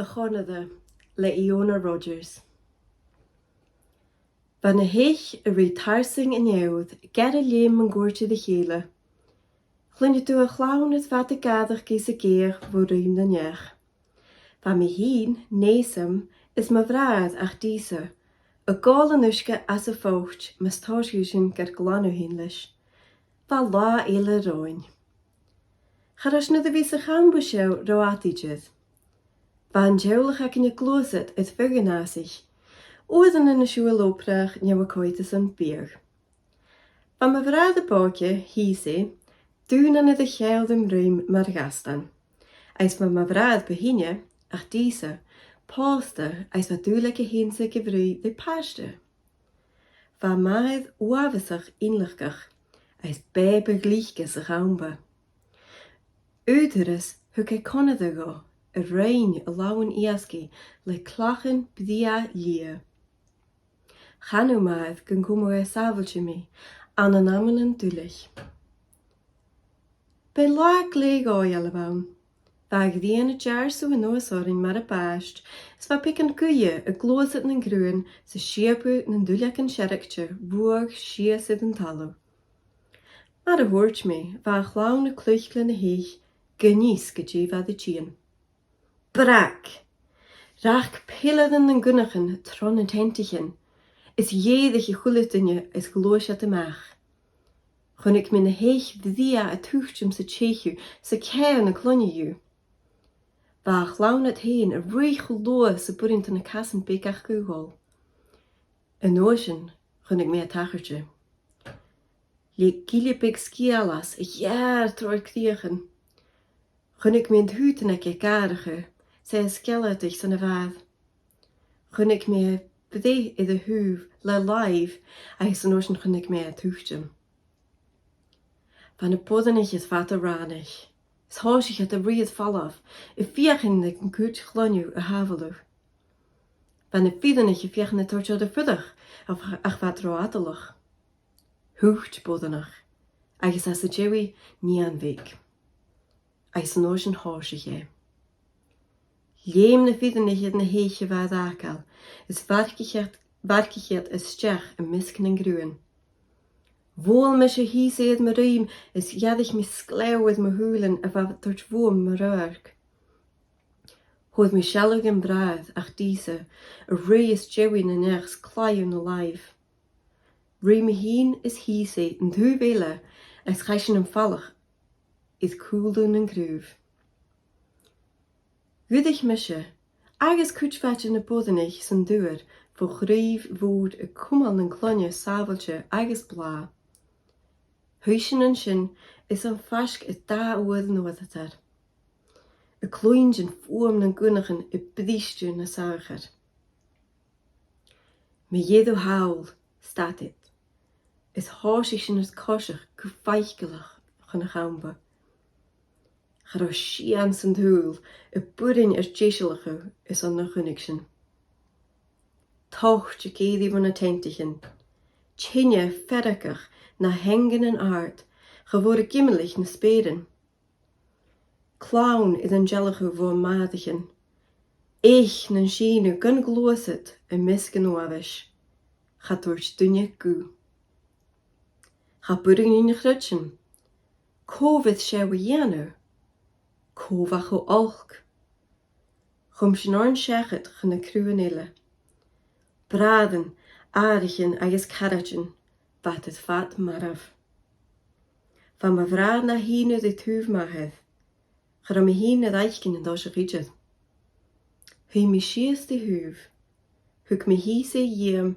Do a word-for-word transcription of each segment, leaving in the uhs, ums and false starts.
A' Chonaire le Iona Rogers. Bha na h-eich a' ruith tarsainn an fheòir, geàrr-leum mun cuairt ri chèile. Chluinneadh tu a' chlann is bha iad a' gàireachdainn 's ag èigheach bho ruith nan each. Bha mi fhìn, Nèasaim, is mo bhràthair Ach-dìosa, a' gabhail an uisge às a' phoit mus tòisicheadh sinn gar glanadh fhìn leis. Bha latha eile romhainn. Cha robh sinn air a bhith sa champa seo ro fhada idir. Bha an teaghlach againn a' gluasad air feadh an fhàsaich, uaireannan a' siubhal obrach no a' coimhead airson biadh. Bha mo bhràthair a b' òige, Shìosaidh, daonnan air a cheangal ri mo mhàthair mar ghasdan. Agus bha mo bhràthair bu shine, Ach-dìosa, pòsta agus bha dùil aige fhèin 's aig a' bhrìgh ri pàiste. Bha m' athair uabhasach innleachdach agus bèibe ghlice sa champa. Aon turas thug e conaire dhomh, a rinn a làmhan iasgaich le clachan brèagha liath. Chanadh m' athair gun cumadh e sàbhailte mi ann an amannan duilich. B' e latha glè dhòigheil a bh' ann. Bha a' ghrian a' deàrrsadh a-nuas oirnn mar a b' àbhaist, is bha pìcean gaoithe a' gluasad nan craobhan 's a' siapadh nan duilleagan seargte bhuadhach sìos air an talamh. Mar a thuirt mi, bha a' chlann a' cluich le na h-eich gun fhios gu dè bha ri tighinn. Brag! Ràc peilearan nan gunnachan tro na teantaichean, is dh'èirich a h-uile duine is ghluais iad a-mach. Chunnaic mi na h-eich bhrèagha a' tuiteam 's a' teicheadh 's a' ceangal na cloinne dhiubh. Bha a' chlann iad fhèin a' ruith cho luath 's a b' urrainn do na casan beaga aca a dhol. An uair sin chunnaic mi an tachartaich. Leig gille beag sgiamhail às a gheàrr tro ar cridheachan. Chunnaic mi an t-aodann aige a' gàireachdainn, 's e a' sgealadaich son a' bhàrr. Chunnaic mi e a' breith air a thaobh le làimh agus an uair sin chunnaic mi e a' tuiteam. Bha na boireannaich air fad a' rànaich, is thòisich iad a' ruith air falbh, a' feuchainn ri an cuid chloinne a shàbhaladh. Bha na fireannaich a' feuchainn ri toirt orra fuireach ach, ach bha iad ro fhadalach. Thuit boireannach, agus às a dèidh i nighean bheag. Agus an uair sin thòisich e. Leum na fireannaich air na h-eich a bha air fhàgail, is mharcaich iad, mharcaich iad a-steach am measg nan craobhan. Bhuail mise shìos air mo dhruim is dh'fhairich mi sgleò air mo shùilean a bha a' toirt bhuam mo radharc. Fhuair mi sealladh gun bràthair Ach-dìosa a' ruith às dèidh nan each 's claidheamh na làimh. Ruith mi fhìn is Shìosaidh an taobh eile agus chaidh sinn am falach air cùlaibh nan craoibh. Dh'fhuirich mise agus cuid mhath de na boireannaich san t-siubhal fo chraobh mhòr a' cumail nan cloinne sàbhailte agus blàth. Shuidh sinn an sin airson faisg air dà uair an uaireadair, a' cluinntinn fuaim nan gunnachan a' briseadh na saghair. Mu dheireadh thall, stad iad, is thòisich sinn air coiseachd gu faiceallach chun a' champa. Cha robh sìon san t-saoghal a b' urrainn air deisealachadh airson na chunnaic sinn. Toit ag èirigh bho na teantaichean, teine feargach na h-eanganan àrd, cha mhòr ag imlich na speuran. Clann air an dealachadh bho mhàthraichean, eich nan sìneadh gun gluasad am measg an uabhais. Cha tuirt duine guth. Cha b' urrainn dhuinn a chreidsinn. Cò bhiodh seo a dhèanamh? Cò bha cho olc? Chùm sinn oirnn seachad chun nan craobhan eile. Bràithrean, athraichean agus caraidean, bha iad air fad marbh. Bha mo bhràthair na shìneadh ri taobh m' athar. Cha robh mi fhìn air fhaicinn an toiseach idir. Shuidh mi sìos ri thaobh. Thug mi shìos e dhìom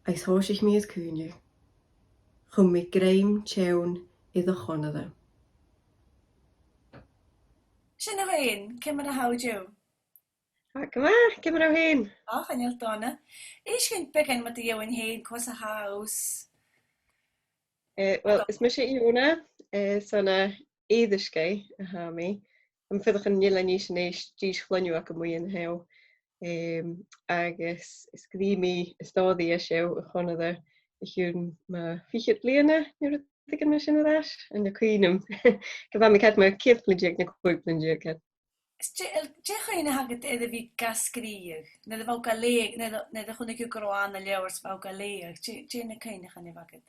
agus thòisich mi air caoineadh. Chùm mi grèim teann air a' chonaire. Sin thu fhèin, ciamar a tha thu an-diugh? Tha gu math, ciamar a tha thu fhèin? Ò, chan eil dona. Innis dhuinn beagan mu do dheidhinn fhèin, cò às a tha thu 's... Eh, well, is mise Iona, eh, 's ann à Èirisgeigh a tha mi. Tha mi a' fuireach ann an Eilean Innse Nis, dithis chloinne agam mu dheidhinn a shaoghal. Em, agus sgrìobh mi an stòiridh seo, A' Chonaire, o chionn mu fichead bliadhna, no rudeigin mar sin air ais, an cuimhne agam. Gu bheil mi ceart, mu cheithir bliadhna deug no còig bliadhna deug, ceart. Is dè, dè a' chuimhne a th' agad air a bhith ga sgrìobhadh? Nuair a bha thu ga leughadh, nuair a, nuair a chunnaic thu gun robh ann an leabhar 's a bha thu ga leughadh, dè, dè na cuimhneachain a bh' agad?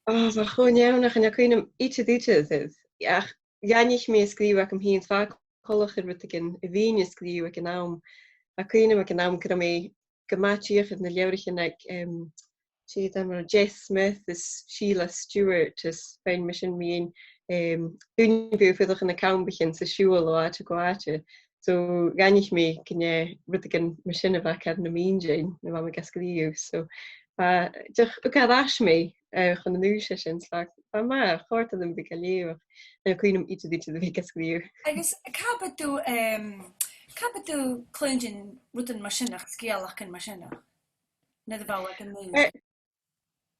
Ò, bha e cho neònach, chan eil cuimhn' agam idir, idir, idir. Ach dh'aithnich mi a' sgrìobhadh agam fhìn, 's bha e coltach ri rudeigin a bhithinn a' sgrìobhadh aig an àm. Tha cuimhn' agam aig an àm gun robh mi gu math dìreach air na leabhraichean aig, em, dè an t-ainm a bh' air, Jess Smith is Sheila Stewart, is bha mi sin mu dheidhinn, em, daoine a bhiodh a' fuireach ann an campaichean 's a' siubhal o àite gu àite. So, dh'aithnich mi gun e rudeigin mar sin a bha ceud nam inntinn nuair a bha mi ga sgrìobhadh. So, bha, dìreach, thug e air ais mi, eh, chun an aois sin, 's bha, bha e math, chòrd e rium a bhith ga leughadh. Chan eil cuimhn' agam idir, idir a bhith ga sgrìobhadh. Agus càit am biodh tu, em, càit am biodh tu a' cluinntinn rudan mar sineach, sgeulachdan mar sineach, nuair a bha thu aig an aois? Eh,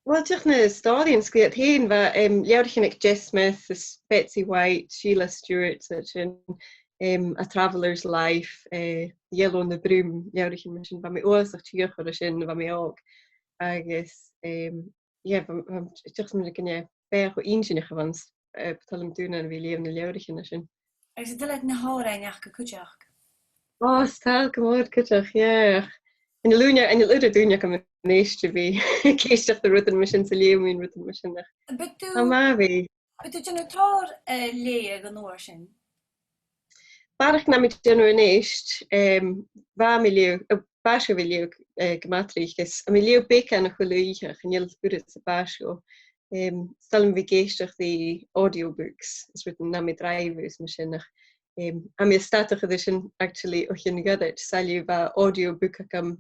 uill, dìreach na stòiridhean a sgrìobhadh fhèin, bha, em, leabhraichean aig Jess Smith is Betsy Whyte, Sheila Stewart, 's a sin, em, A Traveller's Life, eh, Yellow on the Broom, leabhraichean mar sin, bha mi uabhasach dìreach air sin nuair a bha mi òg. Agus, em, yeah, bha, bha, dìreach mar gun e beatha inntinneach a bh' ann, eh, bu toil leam daonnan a bhith a' leughadh na leabhraichean sin. Agus an toil leat na h-òrain aca cuideachd? Ò, 's toil gu mòr cuideachd, yeah. Chan eil ùine, chan eil uiread ùine agam a-nis a bhith ag èisteachd ri rudan mar sin 's a' leughadh mu rudan mar sin, ach... Am biodh tu, tha e math a bhith... am biodh tu a' dèanamh tòrr, eh, leughadh an uair sin? Barrachd na tha mi a' dèanamh a-nis, em, bha mi a' leughadh, eh, b' fheàrr leam a bhith a' leughadh, eh, gu math tric, agus tha mi a' leughadh beagan a h-uile oidhche, chan eil uiread 's a b' fheàrr dhomh. Em, 's toil leam a bhith ag èisteachd ri audiobooks, is rudan nuair a tha mi a' dràibheadh is mar sin, ach, em, tha mi a' stad air sin, actually, o chionn ghoirid, 's toil leam, bha audiobook agam,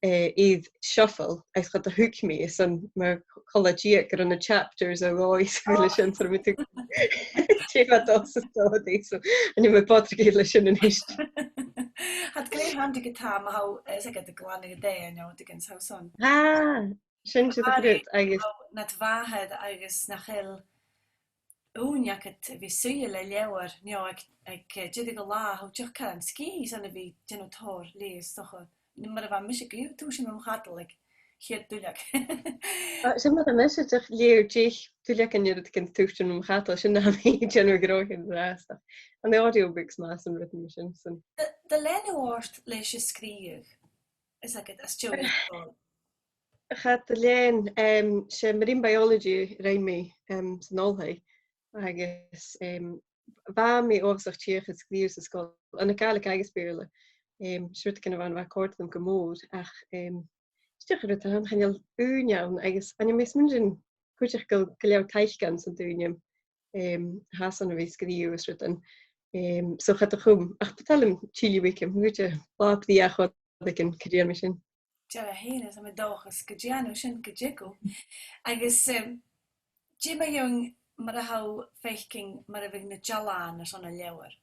eh, air shuffle, agus cha do thuig mi, is ann mar cola-deug gun robh na chapters a' dol, is a h-uile sìon, so mi a' tuigsinn dè bha dol sa stòiridh, so chan eil mi a' bodraigeadh leis sin a-nis. Tha iad glè handy ge-tà, ma tha thu, eh, 's aithne dhut, a' glanadh an taighe, no, dìreach an saoghal san. Ah, sin e, a' cur, agus tha thu nad mhàthair agus nach eil ùine agad a bhith suidhe le leabhar, no aig, aig, eh, deireadh an latha, tha thu dìreach caran sgìth 's ann a bhith a' dèanamh tòrr leughadh, 's dòcha. Mar a bha mise co-dhiù, tha sin mum chadal aig a' chiad duilleag. Ah, sin mar a tha mise, dìreach leughadh deich duilleagan no rudeigin, tha sin mum chadal, sin na tha mi a' dèanamh gu ruige an-dràsta. An audiobooks math airson rudan mar sin, sin. Dè, dè lean thu ort leis a' sgrìobhadh, 's aithne dhut, às dèidh sgoil? Cha do lean, em, 's e marine biology a rinn mi, em, san oilthigh, agus, em, bha mi uabhasach dìreach a' sgrìobhadh san sgoil, ann an Gàidhlig agus Beurla. Em, 's e rudeigin a bha, bha a' còrdadh rium gu mòr, ach, em, 's dòcha rud a th' ann, chan eil ùine ann, agus chan eil mi a' smaoineachadh cuideachd gu, gu leòr taic ann san dùine, em, tha sin a bhith a' sgrìobhadh is rudan. Em, so cha do chùm, ach bu toil leam tilleadh thuige, ma dh'fhaodte, latha brèagha a chur air an cur air mi sin. Dè tha thu fhèin, is tha mi an dòchas gun dèan thu sin gu dearbh. Agus, em, dè mu dheidhinn mar a tha thu a' faicinn mar a bhiodh na dealbhan airson an leabhair?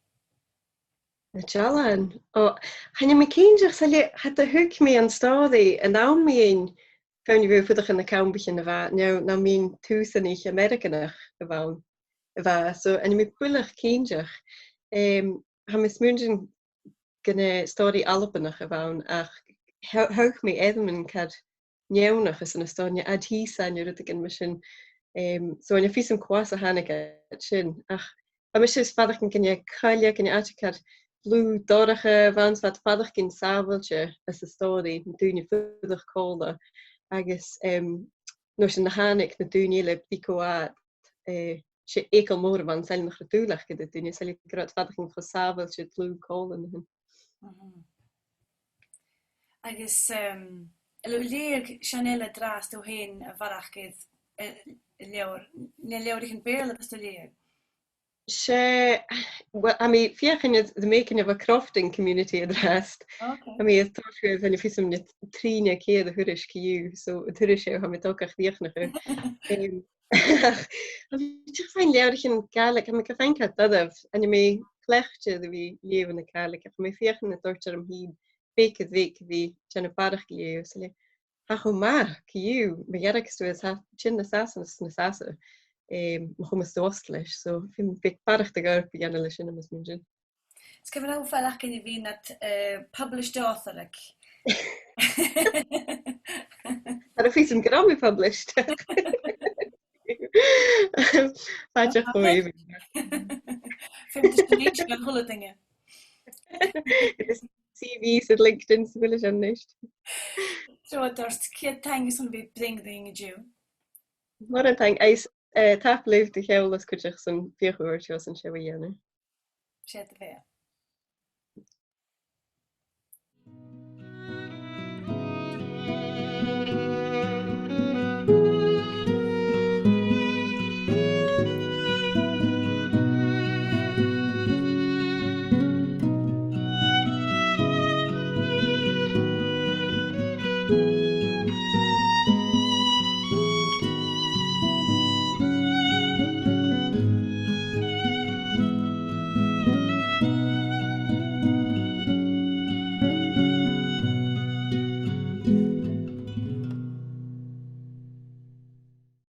Na dealbhan? Ò, chan eil mi cinnteach, 's toil leam, cha do thuig mi an stòiridh an àm mu dheidhinn feadhainn a bhiodh a' fuireach ann an campaichean a bha, no, no mu dheidhinn tùsanaich Ameireaganach a bh' ann, a bha, so chan eil mi buileach cinnteach. Em, tha mi a' smaoineachadh gun e stòiridh Albannach a bh' ann, ach thug, thug mi air mo chreach neònach às an stòiridh, ad hísan no rudeigin mar sin. Em, so chan eil fhios agam cò às a thàinig iad sin, ach tha mise a' faireachdainn gun e coille, gun e àite car dlùth dorcha a bh' ann, 's bha iad a' faireachdainn sàbhailte anns an stòiridh, na daoine a' fuireach còmhla. Agus, em, an uair sin nuair a thàinig na daoine eile, bha iad, eh, 's e eagal mòr a bh' ann, 's toil leam nach robh dùil aca air daoine, 's toil leam gun robh iad a' faireachdainn cho sàbhailte dlùth còmhla an sin. Mhm. Agus, em, a bheil thu a' leughadh seann fhidheall an-dràsta thu fhèin a bharrachd air, eh, leabhar, na leabhraichean Beurla a bhios tu a' leughadh? 'S e, well, tha mi a' feuchainn air The Making of a Crofting Community an-dràsta. Ok. Tha mi air tòiseachadh, chan eil fhios agam, an e trì no ceithir a thuras co-dhiù, so an turas seo tha mi a' dol ga chrìochnachadh. Em, tha mi dìreach a' faighinn leabhraichean Gàidhlig, tha mi ga fhaighinn car doirbh, chan eil mi cleachdte ri bhith a' leughadh na Gàidhlig, ach tha mi a' feuchainn a thoirt orm fhìn beag air bheag a bhith a' dèanamh barrachd leughaidh, 's e, tha e cho math, co-dhiù, ma dh'fhairgeas tu e, tha e nas fhasa 's nas fhasa, em, ma chumas tu oscail leis, so feumaidh mi barrachd a dhèanamh leis sin, tha mi a' smaoineachadh. Is ciamar a tha thu a' faireachdainn a bhith nad, eh, published author-ichean? Tha fhios agam gun robh mi published. Fàilte cho èibhinn. Feumaidh tu sin innse dhan a h-uile duine. Agus C V 's air LinkedIn 's a h-uile sìon a-nis. Trobhad ort, ceud taing airson a bhith a' bruidhinn rinn an-diugh. Mòran taing, agus, eh, tapadh leibh do Cheòlas cuideachd airson fiathachadh ort an seo a dhèanamh. 'S e do bheatha.